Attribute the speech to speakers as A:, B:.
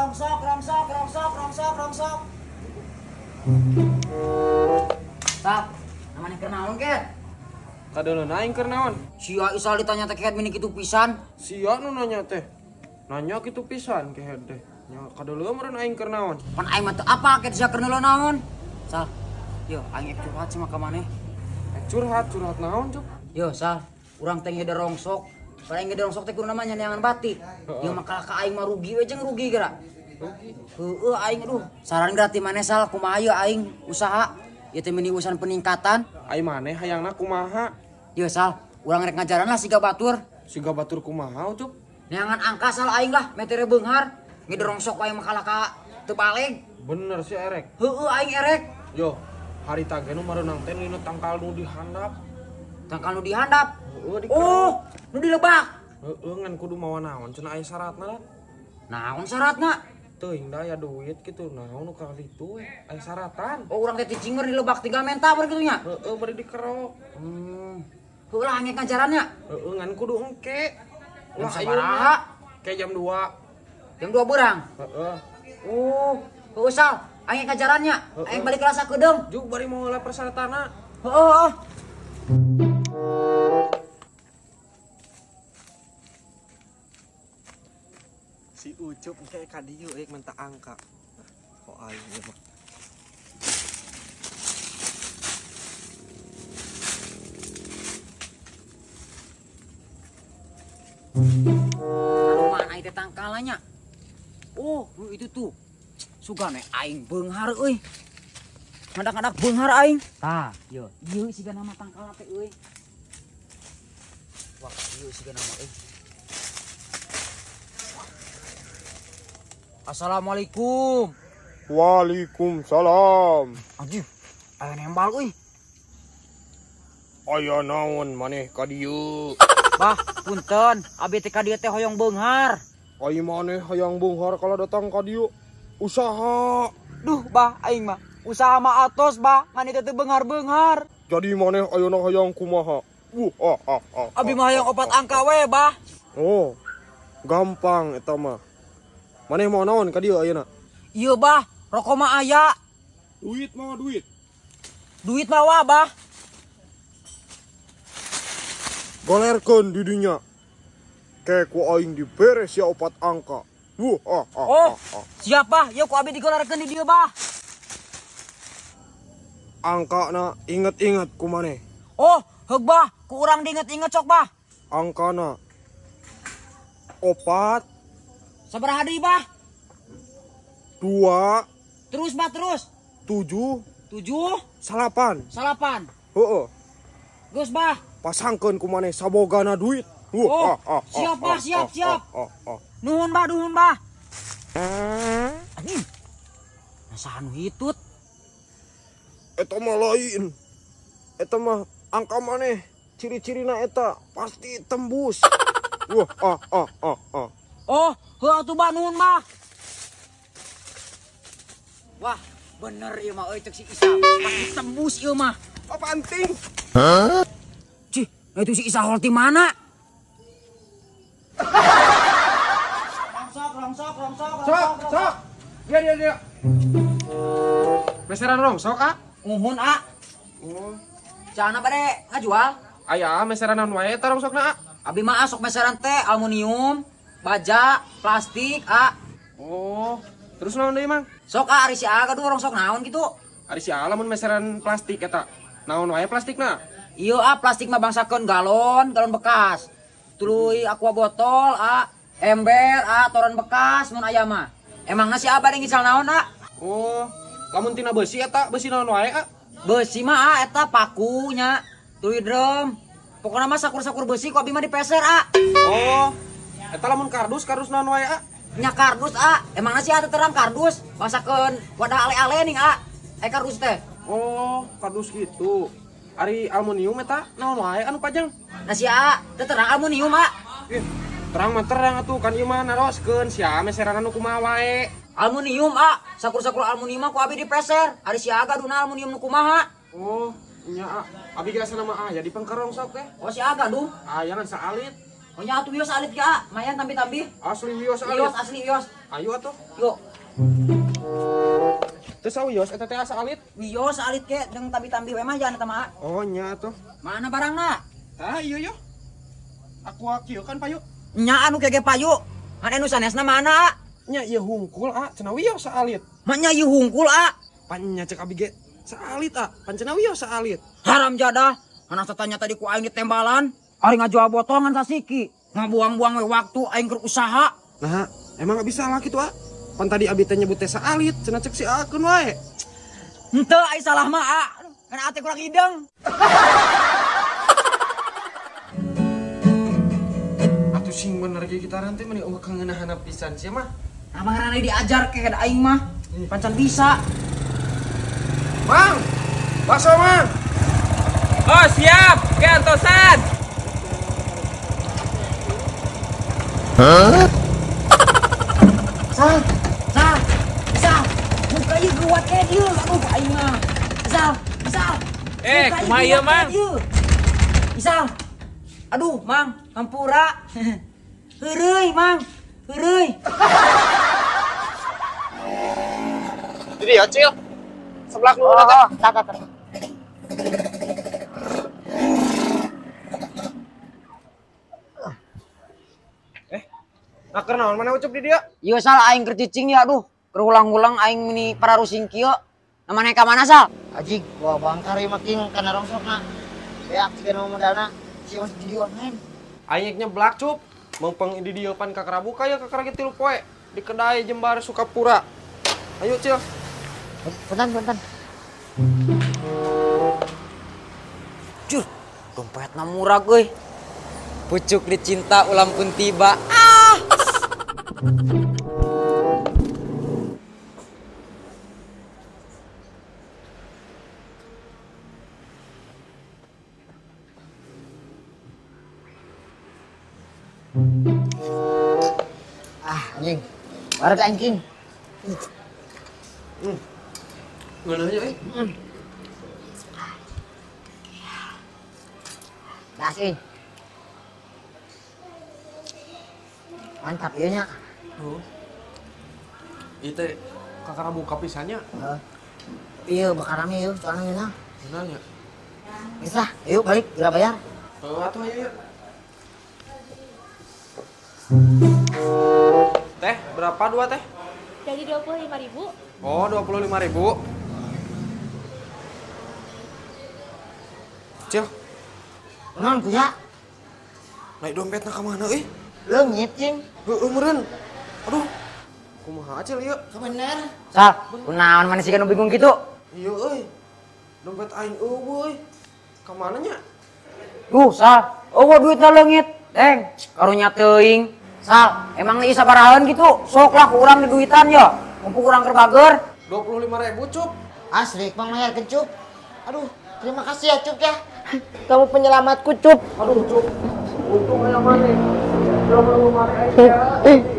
A: Rongsok, rongsok, rongsok, rongsok, rongsok. Sal, namanya keur naon ket?
B: Kadeuleuh aing keur naon?
A: Sia Isal ditanya teh kehed mini kitu pisan.
B: Sia nu nanya teh. Nanya kitu pisan kehed teh. Nya kadeuleuh meureun aing keur naon?
A: Pan aing mah teu apa ket sia keur naon? Sal, yo aing ek curhat sama ka maneh.
B: Curhat, curhat naon, Cuk?
A: Yo, Sal, urang teh ngede rongsok. Pada ngede rongsok teh kudu namanya neangan batik. Yo mah ka aing mah rugi we jeung rugi geura. Rugi. Heueuh aing aduh. Saran geura ti maneh Sal, kumaha ye aing usaha? Ieu teh meni urusan peningkatan.
B: Aing maneh hayangna kumaha?
A: Yo Sal, urang rek ngajaran lah siga batur.
B: Siga batur kumaha, Cuk?
A: Neangan angka Sal aing lah, metere beunghar. Ngede rongsok aing mah kalah ka teu baleg.
B: Bener sih erek.
A: Heueuh aing erek.
B: Yo, hari tage nu mareunang teh nu tangkal nu dihandap.
A: Tangkal nu dihandap?
B: Heueuh,
A: oh, nu dilebak.
B: Heueuh, ngan kudu mawa naon cenah aya syaratna lah.
A: Naon syaratna?
B: Teuing da aya duit kitu, naon nu kali itu we aya syaratan.
A: Oh, urang teh cicinger dilebak tinggal menta bari kitu nya.
B: Heueuh, bari dikerok.
A: Heueuh lah angek ngajarannya.
B: Heueuh, ngan kudu engke.
A: Ulah sabaraha?
B: Kayak jam 2.
A: Jam 2 beurang?
B: Heeh.
A: Oh, heueuh Sal, angek ngajarannya. Aing balik kelas sakedeung.
B: Juk bari mau lah persyaratanna.
A: Heeh.
B: Si Ucup kayak ka dieu euy minta angka. Kok aing ieu mah.
A: Aduh mana aing teh tangkalanya. Oh, itu tuh. Sugane aing beunghar euy. Ngadak-ngadak beunghar aing. Tah, ieu ieu siga nama tangkalna teh euy. Wah, ieu siga nama euy. Assalamualaikum.
B: Waalaikumsalam.
A: Anjing, aya nembal euy.
B: Aya naon maneh ka dieu?
A: Bah, punten, abi teh ka dieu teh hoyong beunghar.
B: Ai maneh hayang beunghar kalau datang ka dieu. Usaha.
A: Duh, bah, aing mah usaha mah atos, bah, ngan itu teh beunghar-beunghar.
B: Jadi maneh ayeuna hayang kumaha?
A: Abi mah hayang opat angka we, bah.
B: Oh, gampang eta mah. Maneh mau naon ka dieu ayeuna?
A: Ieu bah, rokok mah aya.
B: Duit mau duit.
A: Duit mawa, bah.
B: Golerkeun di dinya. Ke ku aing diberes ya opat angka.
A: Oh, siap bah, yuk ku abi digolerkeun di dieu bah.
B: Angkana inget-inget ku maneh.
A: Oh, heug bah, ku urang diinget-inget sok bah.
B: Angkana 4.
A: Sabaraha deui bah?
B: 2.
A: Terus bah, terus.
B: 7.
A: 7.
B: 9.
A: 9.
B: Heeh.
A: Geus bah.
B: Pasangkeun ku maneh sabogana duit.
A: Oh, siap bah, siap, siap. Nuhun bah, nuhun bah. Anjing. Masa anu hitut.
B: Eta mah lain. Eta mah angka maneh ciri-cirina eta pasti tembus.
A: Oh, heuh atuh bah, nuhun bah. Wah, bener ieu mah euy cek si Isa. Pasti tembus ieu mah.
B: Apaan ting?
A: Hah? Cih, itu si Isa hol ti mana? Rongsok, rongsok, rongsok,
B: rongsok. Sok, dia, dia, dia. Meseran rongsok, ah?
A: Uhun, ah.
B: Oh.
A: Cana bade ngajual?
B: Aya, meseran naon wae eta rongsokna, ah?
A: Abi mah sok meseran teh aluminium, baja, plastik, ah.
B: Oh, terus naon deui, Mang?
A: Sok ah, ari si A gaduh rongsok naon kitu?
B: Ari si A lamun meseran plastik eta. Naon wae plastikna?
A: Iya, ah, plastik mah bangsakeun galon, galon bekas. Tuluy aqua botol, ah, ember, ah, toron bekas mun aya mah. Emangna si Abah ngisal naon, ah?
B: Oh, lamun tina besi eta, besi naon wae, ah?
A: Besi mah ah, eta pakunya, tuluy drum. Pokona mah sakur-sakur besi ku abi mah dipeser, ah.
B: Oh, eta lamun kardus, kardus naon wae, ah?
A: Nya kardus, ah. Emangna si A teh terang kardus, bangsakeun wadah ale-ale ning, ah. Eh kardus teh.
B: Oh, kardus gitu. Ari aluminium eta naon wae anu pajang?
A: Nah si A teh terang aluminium, ah.
B: Ih, terang mah terang atuh kan ieu mah naroskeun si A meseran anu kumaha wae.
A: Aluminium, ah. Sakur-sakur aluminium mah ku abi dipeser. Ari si A gaduna aluminium nu kumaha?
B: Oh, nya ah. Abi ge asana mah aya di pengkerong sok teh.
A: Oh, si A gaduh.
B: Aya ngan saalit.
A: Oh nya atuh wios alit ge, mayan tambi-tambi.
B: Asli wios alit.
A: Wios asli wios.
B: Ayo atuh.
A: Yuk.
B: Teu sawios eta teh asa alit.
A: Wios alit ge jeung tambi-tambi we mah jangan eta mah.
B: Oh nya atuh.
A: Mana barangna?
B: Tah ieu yo. Aku kieu kan payu.
A: Nya anu ge payu. Kan anu sanesna mana?
B: Nya ieu hungkul a, cenah wios saalit.
A: Mah nya ieu hungkul a.
B: Pan nya cek abi ge saalit a, pan cenah wios saalit.
A: Haram jadah. Anak satanya tadi ku aing ditembalan. Ari ngajual botongan sasiki. Ngabuang-buang we waktu aing keur usaha.
B: Nah, emang gak bisa lah kitu a. Pan tadi abi teh nyebut teh saalit, cenah cek si A keun wae.
A: Henteu ai salah mah a. Kan ate kurang hidung.
B: Atuh sing bener ge gitaran teh meni eueuh kangeunahana pisan sia mah.
A: Nah, mangarana diajar ke aing mah. Pancan bisa.
B: Mang, bakso mang.
C: Oh siap, ke antosan.
B: Hah?
A: Sal, sal, sal. Buka ieu geuwat ke dieu, aduh aing mah. Sal, sal.
C: Eh, kumaha ieu mang?
A: Isal. Aduh, mang, hampura. Heureuy, mang. Heureuy.
B: Jadi ya, Cil. Sebelah lu teh.
A: Tak, tak, tak.
B: Nah, keur naon mana ucup di dia?
A: Ieu Sal aing keur cicing ya aduh, keur ulang-ulang aing meni pararusing kieu. Nah maneh ka mana Sal?
D: Ajig, bawa bangkar ieu mah king kana rongsokna. Beak siga nu modalna, si masuk di online.
B: Aing nyeblak cup. Mengpeng di dieu pan ka Karabuka ya ka Karagi 3 poe di kedai Jembar Sukapura. Ayo Cil.
D: Punten, punten.
A: Jur, dompetna murah euy. Pucuk dicinta ulam pun tiba. Ah!
D: Ah, anjing. Wareg aing king.
B: Ngeunah nya euy.
D: Das euy. Mantap ieu nya.
B: Oh. Ieu teh kakara buka pisannya.
D: Heeh. Ieu bakal rame ieu soalnya ngeunah.
B: Ngeunah nya.
D: Geus lah, yuk balik geura bayar.
B: Heuh atuh ayo yuk. Teh, berapa dua teh?
E: Jadi 25.000.
B: Oh, 25.000. Cil.
D: Naon kuya?
B: Naik dompetna ka mana euy?
D: Leungit cing.
B: Heueuh meureun. Aduh. Kumaha Cil ieu?
D: Bener.
A: Sal, kunaon maneh siga nu bingung kitu?
B: Iya euy. Dompet aing eueuh euy. Ka mana nya?
A: Duh, Sal, eueuh duitna leungit. Deng, karunya teuing. Sal, emang ieu sabarahaeun gitu? Sok lah ku urang diduitan ya. Mumpung urang keur bager.
B: 25.000, Cup.
D: Asli, Bang mayarkeun, Cup. Aduh, terima kasih ya, Cup ya. Kamu penyelamatku, Cup.
B: Aduh, Cup. Untung aya maneh. 25.000 ya.